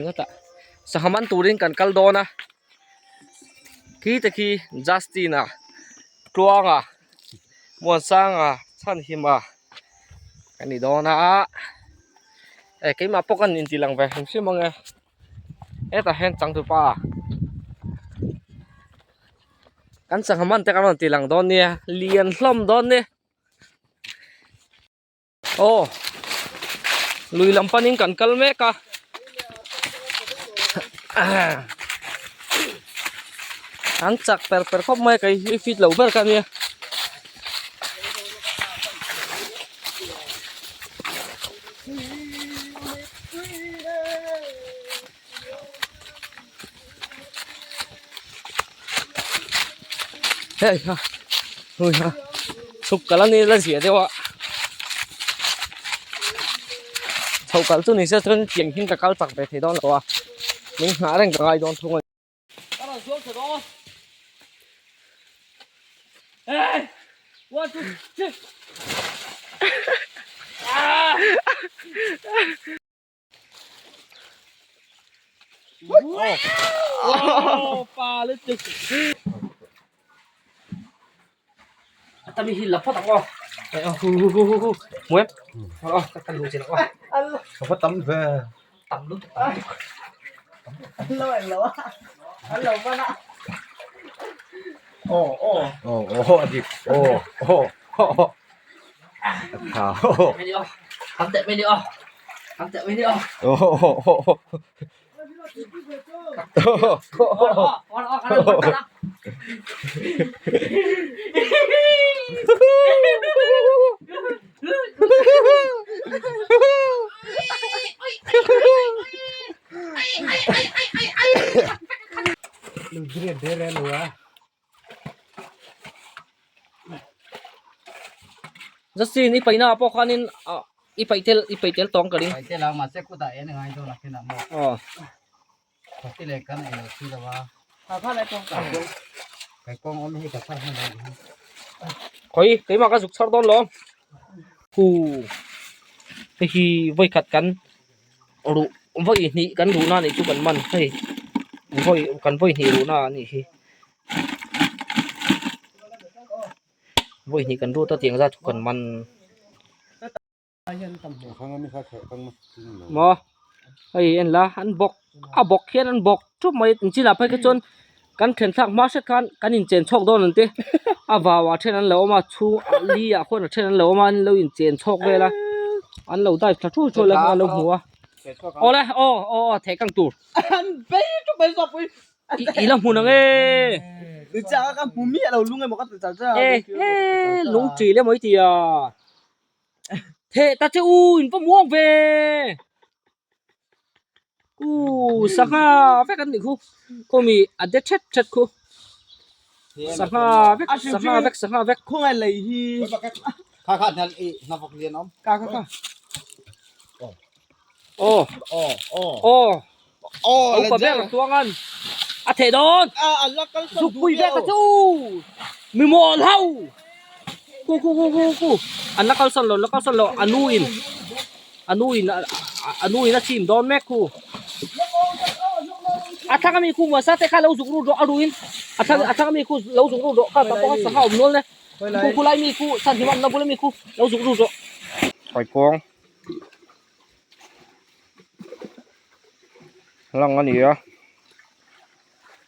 Sangha man turin kan kal dawn a khi te khi Justin-a Tluanga Muansanga Chhanhima ka ni dawn a eh keimah pawh ka inti lang ve hrim hrim ang e hetah hian changtupa kan sangha man te kan rawn ti lang dawn nia lian hlawm dawn nia. Aw lui lam panin kan kal mek a an chak per per khawp mai a kei hi fit lo ber ka nia. Hei ha hui ha chhuk kal a ni la zia deuh a chho kal chu ni se chuan tiang hian ka kal chak ve thei dawn lo a min nghah reng ka ngai dawn thung a ni. Ka rawn zuam tha dawn Hey! 1 2 3 Ah! Tami hi la phawt ang aw. Hu hu hu hu hu. Hmu em? Aw ka lu chin ang aw. Ka va tam ve. Tam lutuk tam lutuk. An lo en lo a. An lo man a. Aw aw. Aw aw a dik. Aw aw aw. A tha. Tam teh mai ni aw. Tam teh mai ni aw. Aw aw aw. Justin i paihna ah pawh khanin ah i paih tel i paih tel tawng ka ring. Paih tel a mahse kutah en a ngai dawn a khenah maw. Aw. Khawti leh kan ei lo si lo a. Kha kha lai kawng ka kai kawng awm hi ka chhar hman lo hi. Khawi keimah ka zuk chhar dawn lo. Hu hei hi vawi khat kan ruh vawi hnih kan ruhna anih chu kan man hei vawi kan vawi hnih ruhna anih hi. Vawi hnih kan rut a tiang zat chu kan man. Maw hei en la an bawk a bawk hian an bawk thup mai in chinah phei kha chuan kan then thlak hma hret khan kan inchen chhawk dawn an ti a vau ah then an lo awm a chhung ah li ah khuan a then an lo awm a an lo inchen chhawk vel a an lo dive thla thul thul a an lo hmu a awle aw aw aw theh kang tur I la hmun ang e. E he lung ṭi le maw i ti a. Theh ta che u in va muang ve. U sangha vek an nih khu. Khawmi a de ṭhet ṭhet khu. Sangha vek sangha vek sangha vek. Khawngaih lei hi. Kha kha hna i hna vok lian awm. Ka ka ka. Aw. Aw aw. Aw. Aw Upa ber tuangan a theh dawn. Zuk pui ve ta chu. Mi mawl ho. Ku ku ku ku ku. An la kalsan lo, la kalsan lo. A nu in a nu in a nu in a chim dawn mek khu. A thlang ami khu muasa te kha lo zuk ru rawh a ruin. A thlang a thlang ami khu lo zuk ru rawh kha ta pawh kha sangha awm nual ne. Khu khu lai mi khu chan him an na bul ami khu lo zuk ru rawh. Kaikuang. Lang a ni a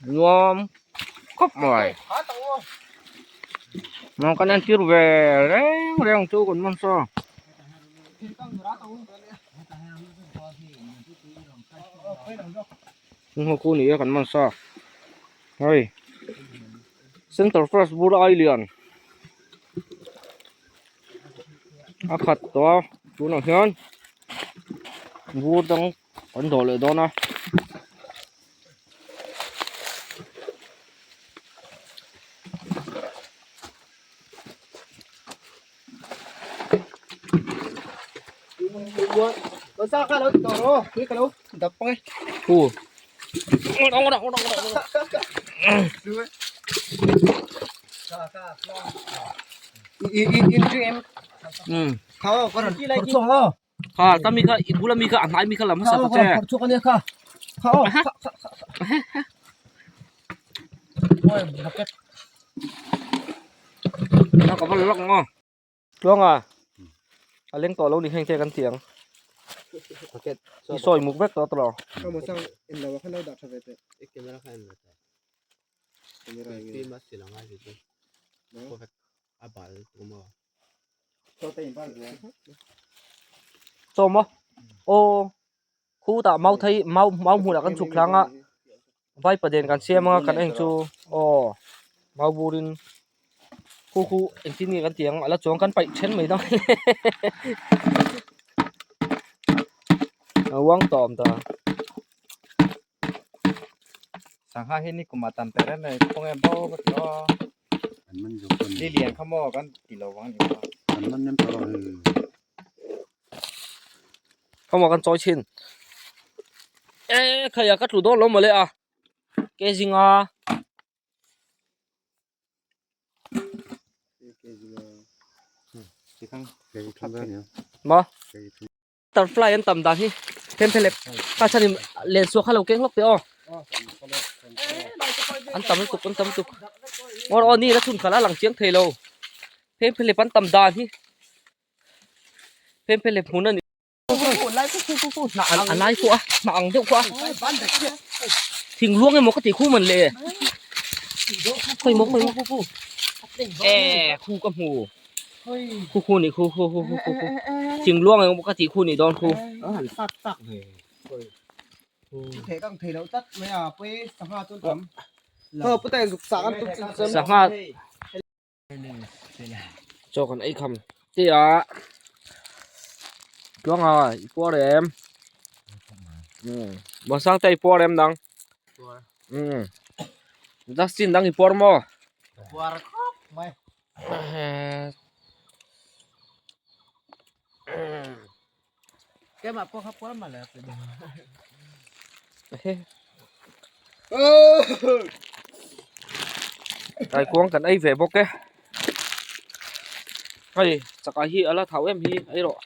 nuam khawp mai nuam kan entir ve reng reng chu kan man saw heng ho khu ni a kan man sa hei center first bur ai lian a khat tawh a tunah hian bur dang kan dawh leh dawn a. Kha tami kha i bula mi kha a hnai mi kha lam hmasa ta che. Kha aw kha kha kha Oi bucket. Nó có lóc ngon. Tluanga. A leng tawh lo ni heng te kan ti ang. Bucket. I sawi muk vek tawh tawh lo. Ka maw sang en lo a khan lo dah tha ve teh. I camera kha en ve teh. Camera nge. Film a sil ang a ti chu. Perfect. A bal tu maw. Chaw maw? Aw khutah mau thei mau mau hmunah kan chhuk thlang a vaipa den kan siam anga kan eng chu aw mau burin khu khu engtin nge kan tih ang a la chuang kan paih then mai dawn a uang tawm ta. Sangha hi ni kum ah tam per em mai khaw nge bo ka ti aw An man zawk a ni. Li lian kha maw kan ti lo vang ni maw. An man nem tawh lo hei. Khaw maw kan chawi thin. E khaia ka tlu dawn lo mawle a ke zinga. Ma. Butterfly an tam dan hi them phe lep ka chhan in len suak kha lo keng hlawk teh aw an tam lutuk an tam lutuk ngawr aw ni la chhun khalh a lang chiang thei lo them phe lep an tam dan hi them phe lep hmun a ni a lai pawh a hnah ang deuh pawh a thing luang emaw ka tih khu man le khawi maw khawi maw e khu ka hmu. Khu khu nih khu khu khu khu khu khu thing luang eng ka tih khu nih dawn khu. Han tak tak ve. Thei kang thei lo tlat mai a pui sangha chu tam. Ho pu tai zuk sak an tum chu chuan. Sangha chaw kan ei kham te a tluang a i puar em um Muansang te i puar em dang um Justin dang i puar maw? Puar khawp mai. Keimah pawh kha puar mah le. Kaikuang kan ei ve bawk e. Hei chakah hi a la thau em hi ei rawh.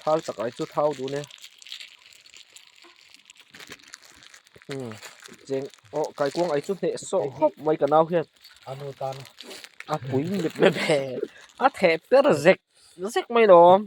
Thal chakah hi chu thau dun e. Cheng aw kaikuang ai chu hneh sawh khawp mai ka nau hian a pui lep lep he a theh per zek zek mai lawm.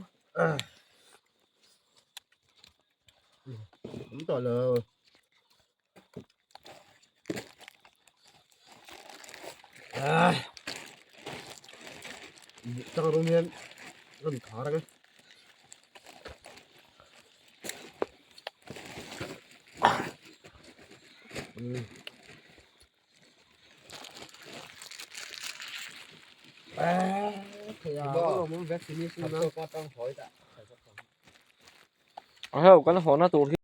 A heu kan haw na tur hi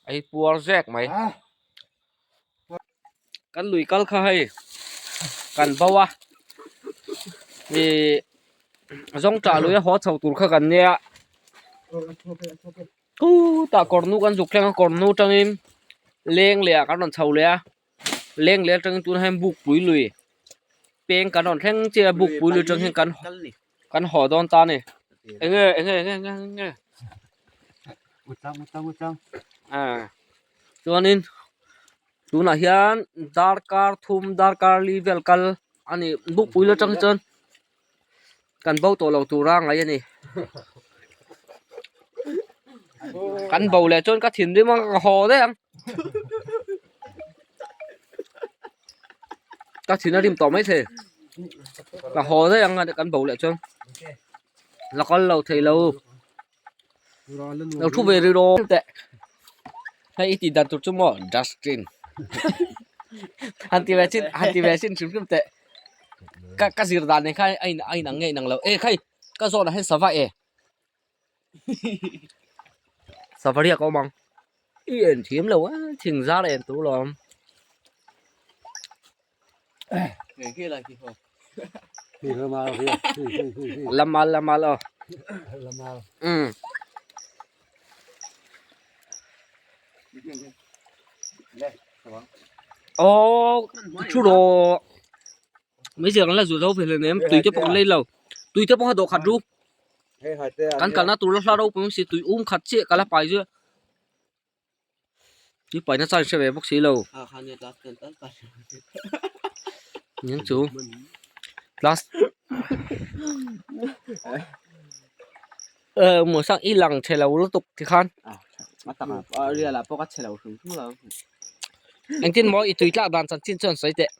Ei puar zek mai kan lui kal kha hei kan bo a ih zawng tah lui a haw chho tur kha kan nia khutah kawr nu kan zuk thleng a kawr nu tangin leng leh ah kan rawn chho leh a. Leng leh atangin tunah hian bukpui lui peng kan rawn thleng chiah a bukpui lui atang hian kan kan haw dawn ta a ni enge enge enge enge enge ah chuanin tunah hian darkar thum darkar li vel kal a ni bukpui lui atang hi chuan kan bo tawh lo tura ngaih a ni kan bo leh chuan ka thinrim a ka haw daih ang ka thin a rim tawh mai thei ka haw daih ang kan bo leh chuan la kal lo thei lo lo thu ve rih rawh teh hei i tih dan tur chu maw dustbin han ti ve chin han ti ve chin hrim hrim teh. Ka ka zir dan nen khan a in a inang nge inang lo e khai ka zawnah hian sava e sava riak a awm ang i en thiam lo a thing zar en tur lawm lamal lamal aw um Aww thu rawh meizial kan la zu zo ve hlei nem tui te pawh kan lei lo tui te pawh kha dawhkhat ru kan kalna tur la hla ropui awm si tui um khat chiah ka la pai zui a tui paina chance hre ve bawk si lo eng chu class eh maw sang i lang chhe lo lutuk tikhan engtin maw i tui tlak dan chanchin chuan sawi teh.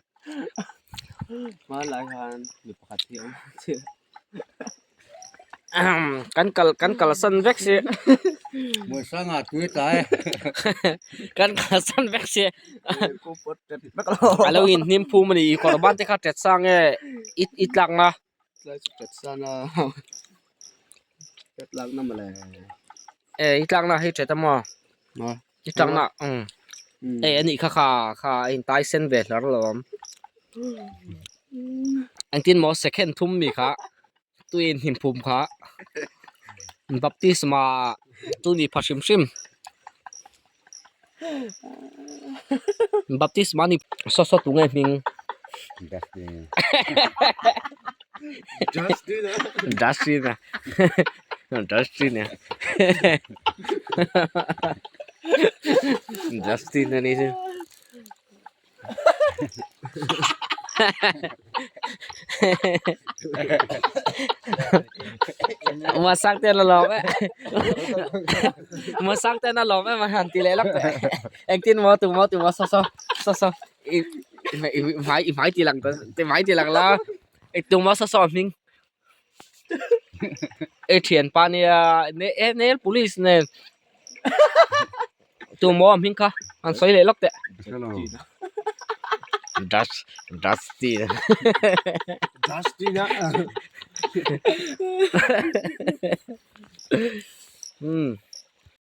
Kan kal kan kalsan vek si kan kalsan vek si a lo inhnim phum a ni i kawr ban te kha tet sang nge i i tlak na e i tlak na hi tet a maw i tlak na umm e a nih kha kha kha a intai sen ve hlar lo awm engtin maw second thum mi kha tui inhnim phum kha baptisma chu ni pha hrim hrim baptisma ni saw saw tu nge hming Justin a Justin a Justin a ni chu Mà sang tên là lòm ấy Mà sang tên là lòm ấy mà hàn tỷ lệ lắm Anh tin mà tụi mà tụi mà sao sao sao sao I mãi mãi ti lang ti mãi ti lang la I tụi mà sao sao mình I thian pa nia ne ne police nen Tu maw a hming kha an sawi leh lawk teh. Dust Dusty Dusty na.